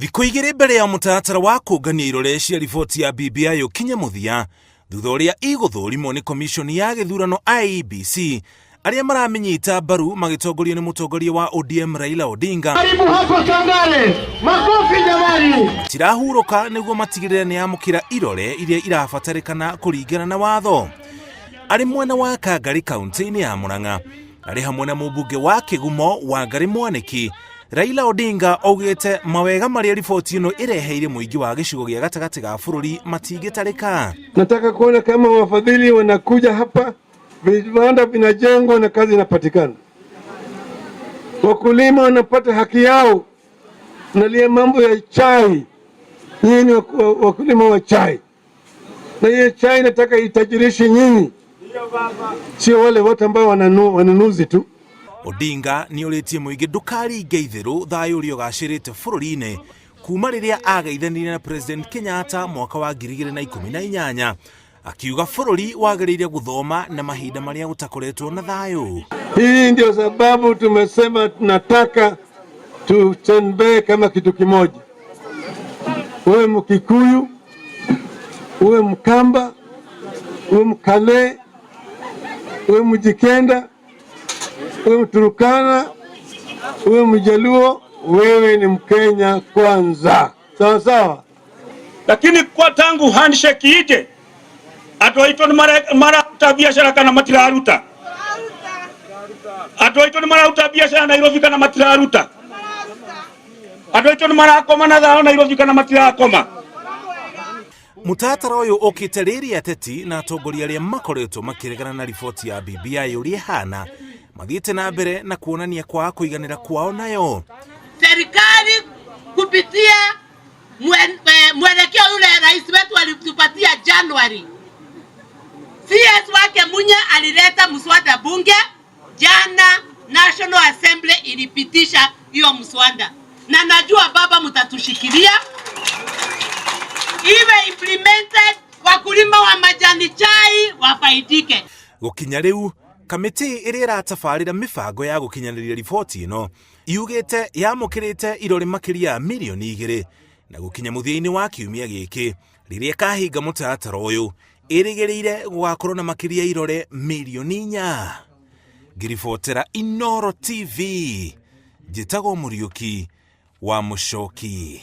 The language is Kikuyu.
Thikũ igĩrĩ mbere ya mũtaratara wa kũngania irore cia riboti ya BBI ũkinye mũthia, thutha ũrĩa igũthũrimwo nĩ komishoni ya gĩthurano IEBC, arĩa maramĩnyita mbaru magĩtongorio nĩ mũtongoria wa ODM Raila Odinga. Karibu hapa Kangale, makofi jamani. Tirahurũka nĩguo matigĩrĩre nĩ yamũkĩra irore iria irabatarĩkana kũringana na watho. Arĩ mwena wa Kangari kaunti-inĩ ya Murang'a, arĩ hamwe na mũmbunge wa Kĩgumo Wangari Mwaniki, Raila Odinga augĩte mawega marĩa riboti ĩno ĩreheire mũingĩ wa gĩcigo gĩa gatagatĩ ga bũrũri matingĩtarĩka. Nataka kuona kama wafadhili wanakuja hapa, viwanda vinajengwa na kazi inapatikana, wakulima wanapata haki yao. Nalia mambo ya chai, nyinyi ni wakulima wa chai, na hiyo chai nataka itajirishe nyinyi, sio wale wote ambao wanunuzi tu. Odinga nĩ orĩtie mũingĩ ndũkaringe itherũ thayũ ũrĩa ũgacĩrĩte bũrũri-inĩ kuma rĩrĩa ageithanirie na President Kenyatta mwaka wa 2018, akiuga bũrũri wagĩrĩire gũthoma na mahinda marĩa gũtakoretwo na thayũ. Hii ndio sababu tumesema tunataka tutembee kama kitu kimoja, uwe Mkikuyu, uwe Mkamba, uwe Mkale, uwe Mjikenda, uwe Mturukana, uwe Mjaluo, wewe ni Mkenya kwanza, sawa sawa. Lakini kwa tangu handshake ije andũ aitũ nĩ mararuta biacara kana matiraruta? Andũ aitũ nĩ mararuta biacara Nairobi kana matiraruta? Andũ aitũ nĩ marakoma na thayũ Nairobi kana matirakoma? Mũtaratara ũyũ ũkĩte rĩrĩa ateti na atongoria arĩa makoretwo makĩregana na riboti ya BBI ũrĩa ĩhana mathiĩte na mbere na kuonania kwaga kũiganĩra kwao nayo. Serikali kupitia mwelekeo yule rais wetu alitupatia Januari, CS wake Munya alileta mswada bunge jana, National Assembly ilipitisha hiyo mswada, na najua baba mtatushikilia iwe implemented, wakulima wa majani chai wafaidike. Gũkinya rĩu kamĩtĩ ĩrĩa ĩratabarĩra mĩbango ya gũkinyanĩria riboti ĩno yugĩte yamũkĩrĩte irore makĩria ya mirioni 2, na gũkinya mũthia-inĩ wa kiumia gĩkĩ rĩrĩa ĩkahinga mũtaratara ũyũ ĩrĩgĩrĩire gũgakorwo na makĩria irore mirioni 4. Ngĩribotera Inooro TV, njĩtagwo Mũriũki wa Mũcoki.